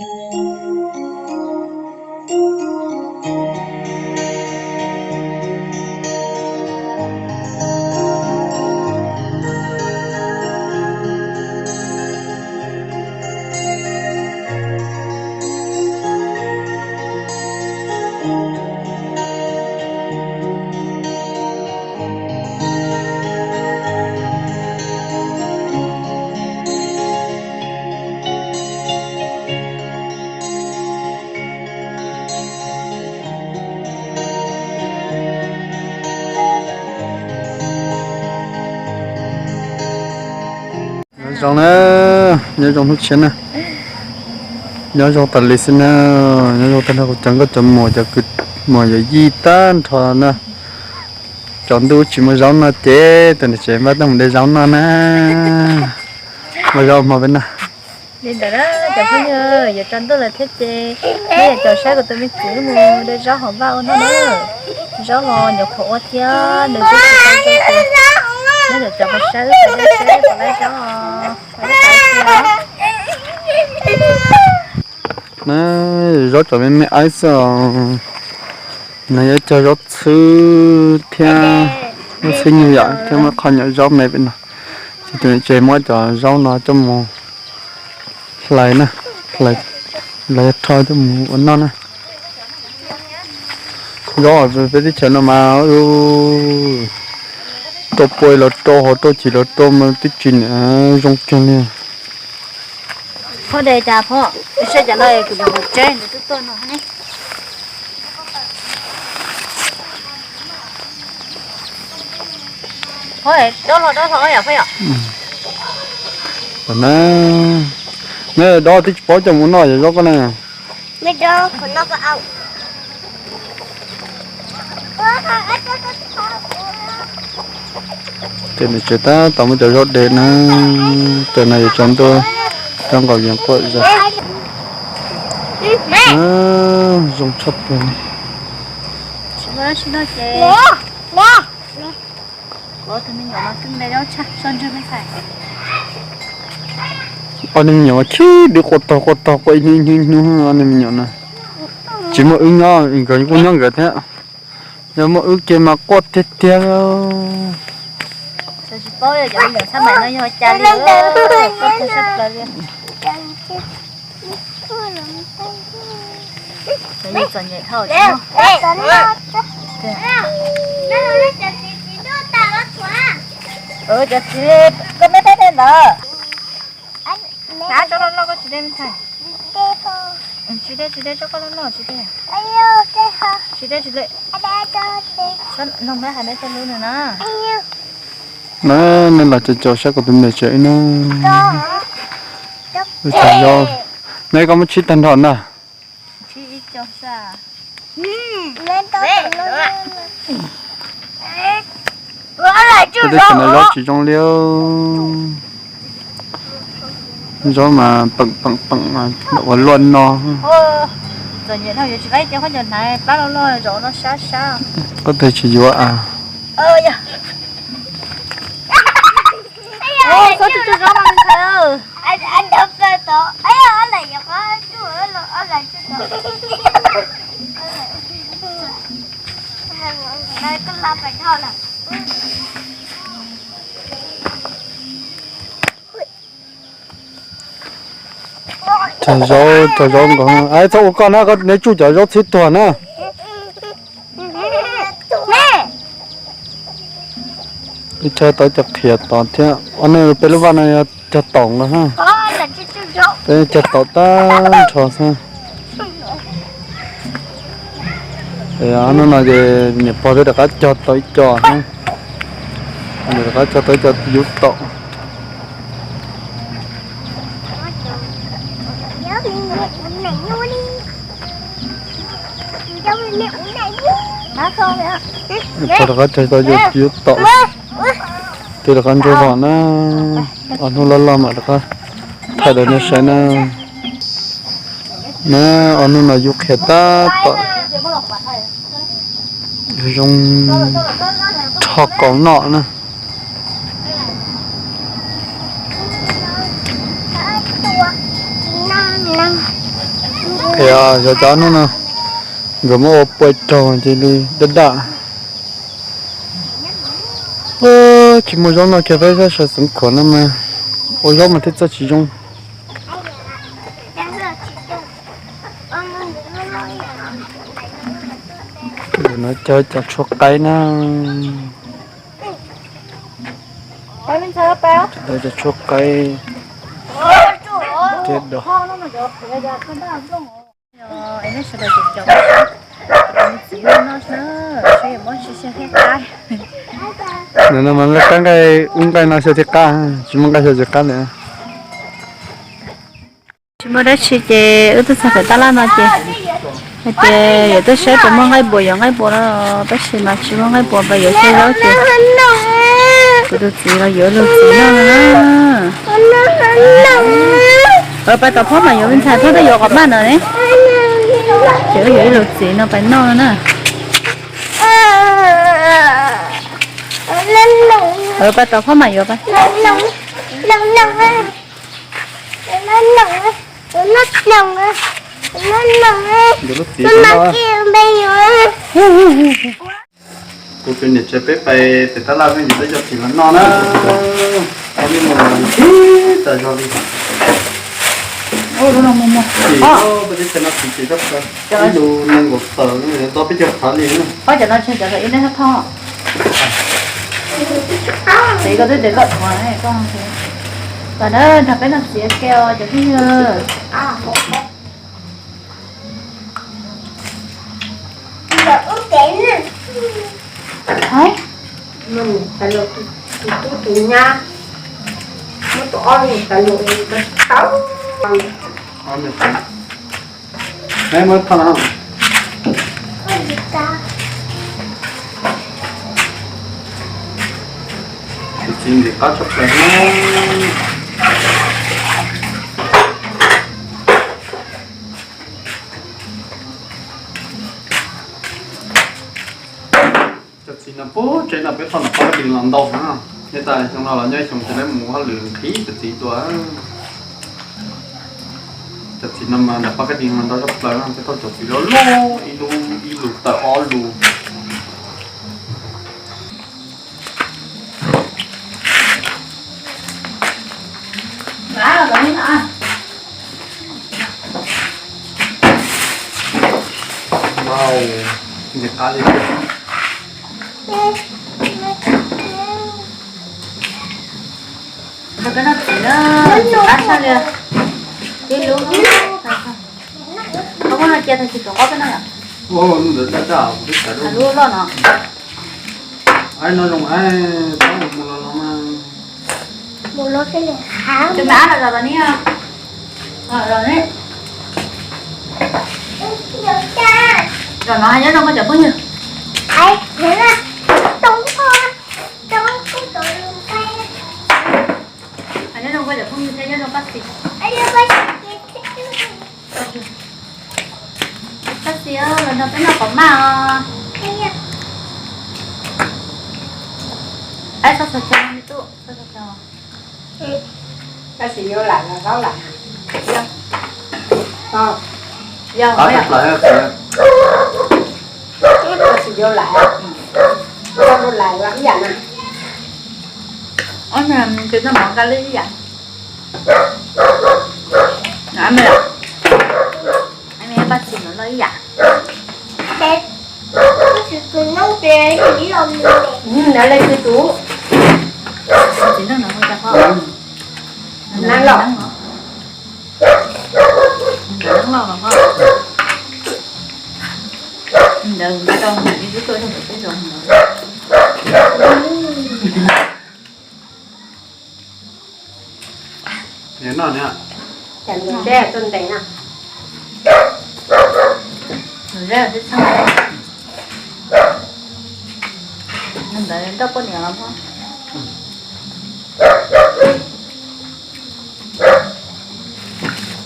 Nyob zoo na, nyob zoo hnub tshiab na, nyob zoo tas li xwb na, nyob zoo tag nrho kuv cov nkauj cov muam cov kwv muam yawm yij tag nrho na. Tsaus ntuj tsis muaj zaub noj ces tus niam tsev npaj tuaj mus de zaub noj na. Muaj zaub hmo peb noj. Li ntawd na cov phooj ywg, yuav tsaus ntuj lawm thiab ces nej yuav caum saib kuv tus me txiv mus de zaub hauv vaj ua noj na. Zaub los nyuam qhuav ua thiab nws twb tsis tau zoo ces nej yuav caum saib wb puas laib zaub os. Na, zaub tseem me me aib xwb os. Nws yuav cog zaub txhwb thiab, zaub txhwb nyuag yam thiab muab qhov nyuam zaub me pem no. Ces tus niam tsev muab cov zaub no coj mus hlais na, hlais rho coj mus ua noj na. Zaub peb teb chaws no mas rau pua los rau hauv rau chim los rau mas twb tsis niam zoo kiag li. Phoj de cas phoj, saib cas no kuv tus hauv tsev nws twb tuaj no ne. Phoj dob hlo dob hlo yom phoj yom. Neb dob twb tsis paub coj mus noj yog zaub koj ne. Ces nws tsev tab tom muab cov zaub de na, cov no yuav tsaus ntuj coj nqaus yees quaj zog. Zoo tshaj plaws. Ob niag me nyuam mas khib dwb quaj tog quaj tog quaj ib hnub ib hnub, ob niag me nyuam na. Tsis muaj wb nyob nkawd kuj nyob nkawd thiab. Yog muaj wb kiag mas quaj tiag tiag. Tsis paub cov me nyuam sab maim no yog cas li, quaj tag sab plaws li. Txom nyem dhau. Cov txiv, koj meb peb de ntawd. Hnav tsob loj loj koj tsis de me ntxhais. Tsis de, tsis de tsob koj loj loj tsis de. Tsis de, tsis de. Noog meb hais meb txoj lub nws na. Na, nej los caum caum saib kuv tus me tsev wb na. Wb cog zaub. Neb koj muab tshib tag nrho ntag. Tej teb chaws no zaub tsis zoo li. Zaub mas peem peem peem mas ua luaj no. Koj tes tsis yuav a. Cog zaub, cog zaub nkaus. Ab, txhob ua koj na, neb tsuj cov zaub txhib tuag na. Ib tshab tau cov qhiav tod thiab. Ob, nej peb lub vaj no yog cog taum nkaus na. Peb cog taum tag nrho xwb. Hnub no ces niam pog twb rov qab cog tau ib co na. Rov qab cog tau ib co yub taum. Niam pog rov qab cog tau yub taum. Twb rov qab ntsuag vog na. Ob hnub loj loj mam rov qab thaij rau nej saib na. Na, ob hnub no yub qhiav tab tom zoo rho kaus noj na. Yog cov no no, nkawd muab ua pua raug ces li daj daj. Tsis muaj zaub noj kiag peb sab sawv Xeev Khuam no mas ua zaub mas thiaj txawj tsis zoo. No cov cov tshuab qaib na. Cov tshuab qaib thiab do. Sawv daws caum caum txiv no, no mas nqaij nqaij ub nqaij no xyaw thiaj qab, tsis muaj nqaij xyaw tsis qab li. Tsis muaj dab tsi ces wb tuaj txog pem tab laj no ces hais tias yuav tuaj saib puas muaj nqaij npua yuav nqaij npua no, tab sis mas tsis muaj nqaij npua pais yuav xyaw zaub ces kuv tus txiv los yuav luag txiv noj no na. Pais tom phab mas yuav, me ntxhais, phab twb yuav qhov maj no ne. Ces wb yuav ib luag txiv no pais noj no na. Pais tom phab mas yuav pais. Kuv tus niam tsev peb pais pem tab laj peb yuav peb cov txiv los noj na. Tau me mus ib tas zog li. Txiv, peb teb chaws no txiv ces txhob plaws, ib lus nees nkaum tawm, tau peb caug qhov li. Txiv, koj twb tias koj dhuav koj. Kom na, nrog peb noj txiv ke os cov phooj ywg. Tus tub tus nyab, muab tus ob tawv. Muab thoj no. Tus txiv ntxim qab tshaj plaws na. Cov txiv no puag tsev no peb thauj nram Paj Kab Dis los ntau na. Nyob tas xyoo no los nyob xyoo ces lawv mus hauj lwm nqhis cov txiv tuaj. Cov txiv no mas nram Paj Kab Dis los ntau tshaj plaws, peb thauj cov txiv loj loj ib lub ib lus tawm ob lus. Wow, ntxim qab li. Rau peb noj txiv na, ntxim qab tshaj li. Tib lub, koj muab no cia tag kis tuav qaub peb noj yom. Ntawd daj daj kuv twb txais lub loj no. Aib, no zoo aib, pab mus los los mas. Tus me ab los zos los ni, los ni. Zos no nyob zoo koj cov phooj ywg. Nyob zoo koj cov phooj ywg thiab nyob zoo Paj Xis. Paj Xis, los nrog peb noj qhov maj os. Aib, txhob txhos caug me tub, txhob txhos caug. Paj Xis yuav lam los zaub lam. Yog, yog, Paj Xis yuav lam, lam ib yam na. Ob niag tus noj mov nqa lwj ib yam. Paj Xis no loj ib yam. Nov le kws tus. Txiv neej no hu cas ho? Neeb loj. Neeb loj los ho. Ntawd nqa rau ib lub tuaj rau peb zoo ntawd. Noj, tuaj ntes no. Ntawd nroj poj niam los ho.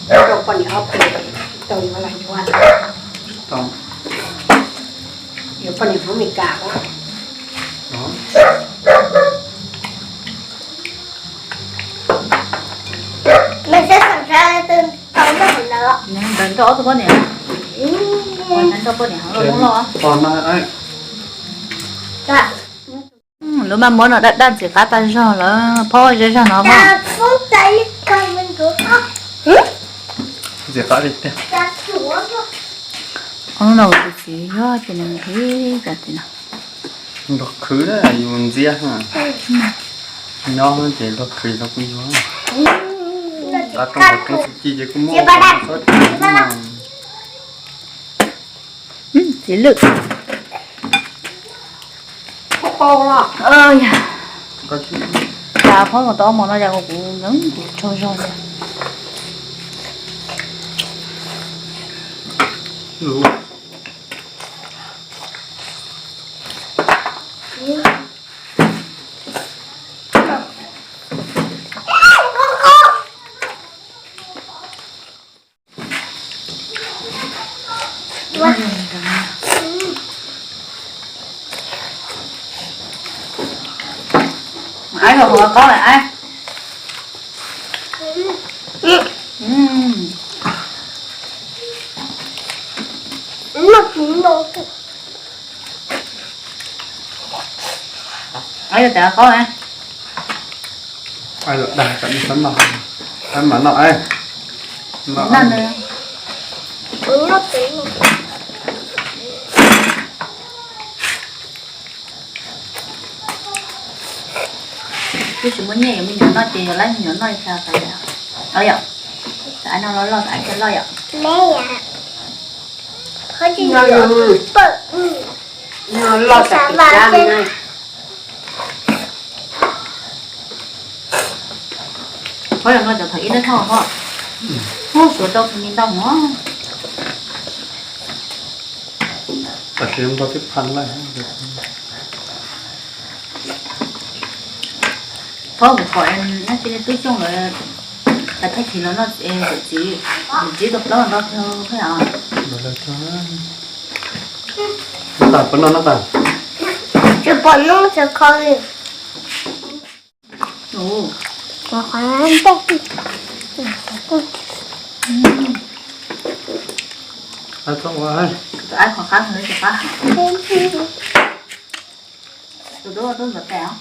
Rau poj niam ob peb tau yuav los yuav. Yuav poj niam Hmoob Mes Kas os. Mas saib xeem tau nyob hauv ntawd. Nyob ntawd Nrog ob tug poj niam, nrog poj niam heev loj loj. Lub maj muab no daj daj ntxim qab tag zog lawm, phob zej zog no phob. Ntxim qab li tiag. Ub, no kuv tus txiv yog ces nws heev cov tim no. Luag khwv yus ntxiab, nyob ces luag khwv los kuj yuav. Qab rooj qab tseeb txhob ci ces kuj muaj txhob ci. Txiv lwm. Cas phob mus tau ob hmo no cas kuv ntxeev kuv tsaug zog li. Aib, hauv qab lawm aib. Aib, yog tes qab lawm. Aib, los dag kom nws sab no, aib mam noj aib. Noj. Twb tsis muaj nyiaj yuav me nyuam noj ces yuav laib me nyuam noj li cas tas yom. Aib yom, aib no loj loj, aib thiaj loj yom. Loj tas pem cab li na. Phob yog no cov thaum ib nab thoj phob. Ub, suav rau tus me ntau no. Tam sim no twb pha lawm. Phob kuv pom nab cia li tub xyooj lawm, tas thaij chim los noj txiv, txiv tus plaub nto kawg phob yom. Noj tas, peb noj noj tas. Tsis pom noj tsis kho li. Tus aib qhov qab, tus qab. Tus dub dub ntawd tes os.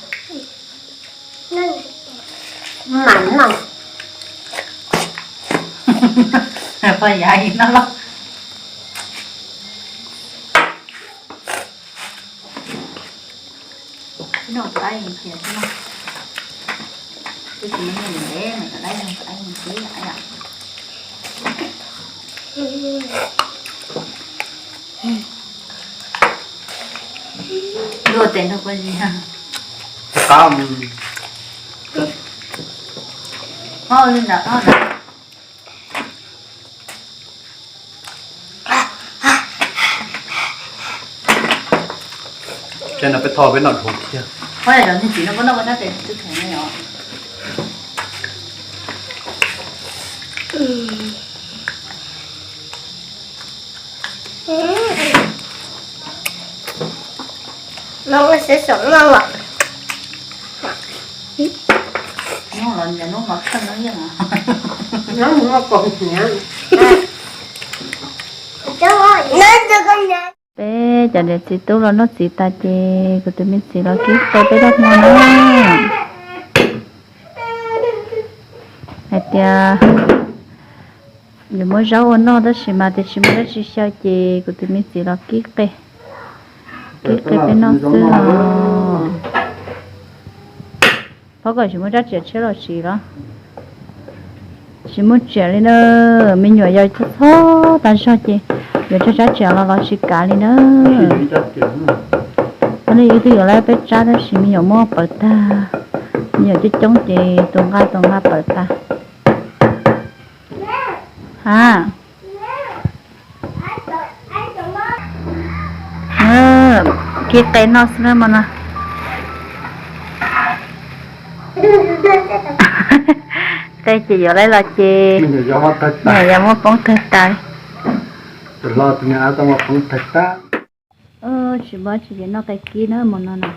Mam noj. Poj yav ib no los. Tib no tus aib qhia tib no. Twb tsis muaj nyiaj ntev mas tus aib yog tus aib ntev yom. Luaj tes nrog poj zis. Qab. Ob li ntawd, ob ntawd. Ces no peb tho peb noj dhau kiag. Qhov yog niag txiv no koj noj koj sab tes twb kheev no yom. No xav xav noj lawm. Noj los nws noj mov kheej no yeej. Peb cov niam txiv tub los noj txiv tas ces kuv tus me txiv los kib qe peb rab hmo na. Hais tias yuav muab zaub ua noj tab sis mas tias tsis muaj dab tsi xyaw ces kuv tus me txiv los kib qe, kib qe peb noj xwb os. Phob kom tsis muaj rab riam tshiab los siv los? Tsis muaj riam li na. Me nyuam yau txhob txhob tag zog ces yuav tshuav rab riam los los tsis kav li na. Phob ne ib tug yuav laib peb tsab tab sis me nyuam muab pawv tag. Me nyuam coob coob ces tus nqa tus nqa pawv tag. Ha. Kib qe noj xwb na mo no. Qe ces yuav laib los ces yog muab poob tawg tas. Tsis muaj tsis ces noj qe kib na mo no na.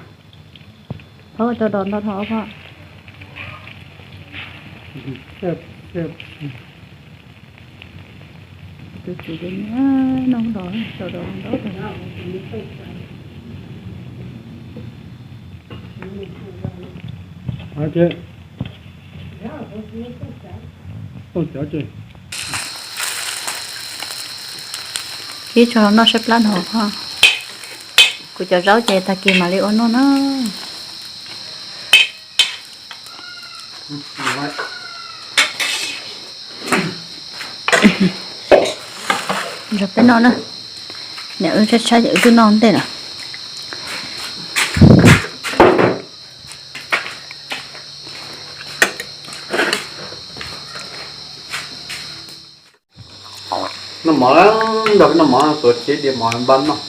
Phob ua rau dos nto dhau phob. Tus txiv ces noj los sawv daws ntaub tag. Ib tso noj saib plab no. Kuv cov zaub ces tag kis mam li ua noj na. Nrog peb noj na. Niam wb tshaib tshaib ces wb twb noj ntej lawm. Noj mov, nrog peb noj mov, tuav txiv diav mov npab noj.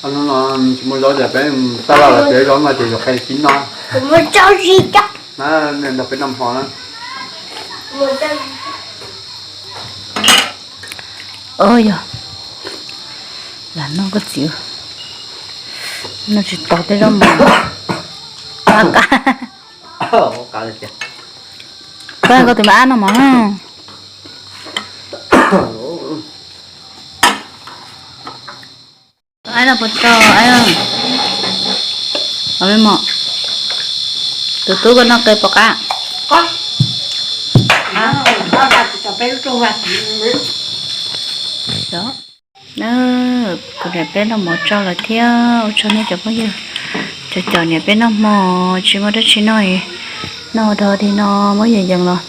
Tsis muaj zaub ces peb taj laj los txiav zaub no ces yuav qe tib no. Nrog peb noj mov na. Yog lam noj koj txiv, noj tsis tau tej zaub mov. Koj tus me ab noj mov. Ab no puas tau, ab, me mom, tus tub koj noj qe puas qab? Kuv niam peb noj mov tsau lawm thiab, ua tsaug nej cov phooj ywg. Cov caum niam peb noj hmo, tsis muaj dab tsi noj, noj dog dig no muab yees yees los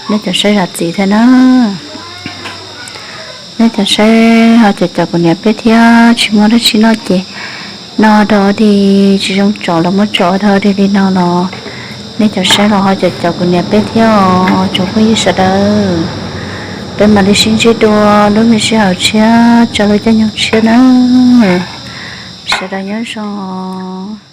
nej cov saib zam txim thiab na. Nej cov saib ho cov caum kuv niam peb thiab, tsis muaj dab tsi noj ces noj dog dig tsis zoo tsom los muab tso dog dig li no los nej cov saib los ho cov caum kuv niam peb thiab os tsoom phooj ywg sawv daws. Peb mam li sib ntsib dua lub me sij hawm tshiab, tso lub caij nyoog tshiab na. Sawv daws nyob zoo.